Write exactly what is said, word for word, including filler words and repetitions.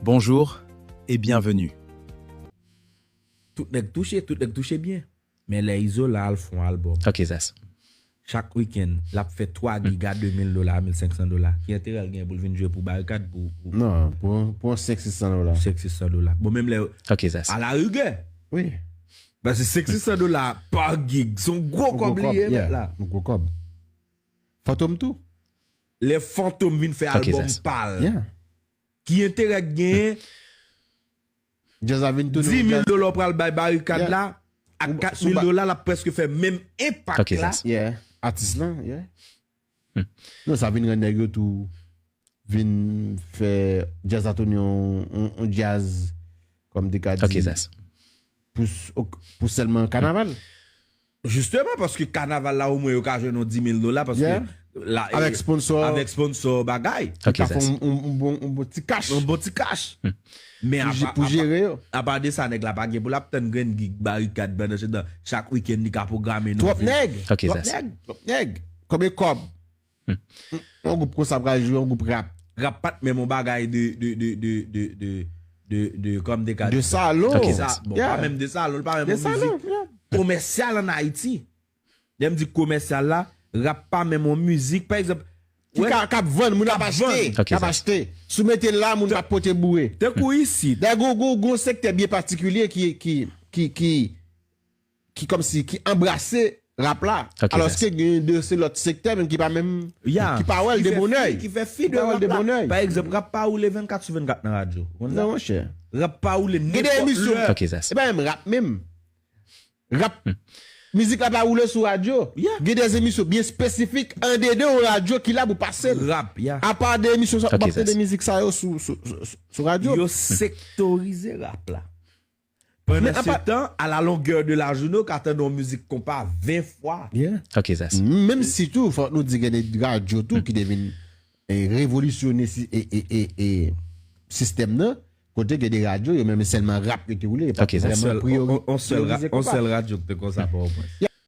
Bonjour et bienvenue. Tout nèg touche, tout nèg touche byen. Men lè Izola al fè yon albòm, Ok, Zas. Chak wikenn, l ap fè twa gig a de mil dola, mil senk san dola. Ki enterè l gen pou l vin jwe pou Barikad pou, pou Non, pou, pou yon senk sis san dola. senk sis san dola? Bon, menm lè, Ok, Zas. a la rigè, Wi. paske senk sis san dola pa gig, se yon gwo kòb li ye, mèt la. Yon gwo kòb. Fantom tou. Lè Fantom vin fè Ok, albòm Zas. pa l, Yeah. ki enterè k genyen? Jazz la vin tounen. Di mil dola w pral bay Barikad Yeah. la, ak Ou- kat sou mil ba- dola l ap prèske fè menm enpak Ok, la. Zas. Yeah. Atis lan, yeah. Non, sa vin rann nèg yo tou vin fè jazz la tounen yon, yon, yon jazz, kòm te ka di, Ok, Zas. pou, s- ok, pou sèlman kanaval. Jisteman, paske kanaval la, omwen yo ka jwenn yon di mil dola, paske Yeah. la, Avèk eh, sponsor. Avèk sponsor bagay. Ok, Ka fè Zas. yon, yon, yon bon, yon bon ti kach. Yon bon ti kach. Men Pou jè- apa- pou apa- jere yo. Apa de sa, nèg la pa gen pou l ap tann grenn gig Barikad pandan se dan chak wikenn li ka pwograme nou. Twòp nèg. Ok, Twòp Zas. nèg. Twòp nèg. Konbyen kòb? Yon gwoup konsa pral jwe yon gwoup rap. Rap pa t menm yon bagay de, de, de, de, de, de, de, de, kòm de ka De salon. Ok, Sa- Zas. Bon, Yeah. pa menm de salon, pa menm De yon salon. mizik komèsyal ann Ayiti. Lè m di komèsyal la, rap pa menm yon mizik, pa egzanp, Ki wè, ka, k ap vann, moun ap k ap achte. vann. Ok, K ap Zas. achte. Si w mete l la, moun ap pote boure. Tankou isit. Dayè, gon, gon, gon sektè byen patikilye ki, ki, ki, ki, ki kòmsi, ki anbrase rap la. Ok, Alòske gen de se lòt sektè menm ki pa menm, Ya, ki pa wè l de fè bonè. fi, ki fè fi Ki de pa wè l rap de la. Bonè. Pa egzanp, rap pa woule vennkat sou vennkat nan radyo. Ou konn sa? Non, monchè. Rap pa woule Gen de nenpòt emisyon. lè. Ok, Zas. E pa menm rap menm. Rap. Mizik la pa woule sou radyo. Yeah. Gen de emisyon byen espesifik an dedan yon radyo ki la pou pase l. Rap, ya. Apa de emisyon sa, Ok, w ap tande Zas. mizik sa yo sou, sou, sou, sou radyo. Yo sektorize rap la. Pandan Men se apa- tan, a la longè de la jounen, ou ka tande yon mizik konpa ven fwa. Yeah. Ok, Zas. Menm si tou, fòk nou di gen de radyo tou ki te vin e, revolisyone si, e, e, e, e, sistèm nan, kote gen de radyo, yo menm sèlman rap yo te woule, yo pa Ok, Zas. On vrèman sèl, priyori- on, on sèl ra- priyorize on konpa. Sèl radyo ki te konsa pa w pwen.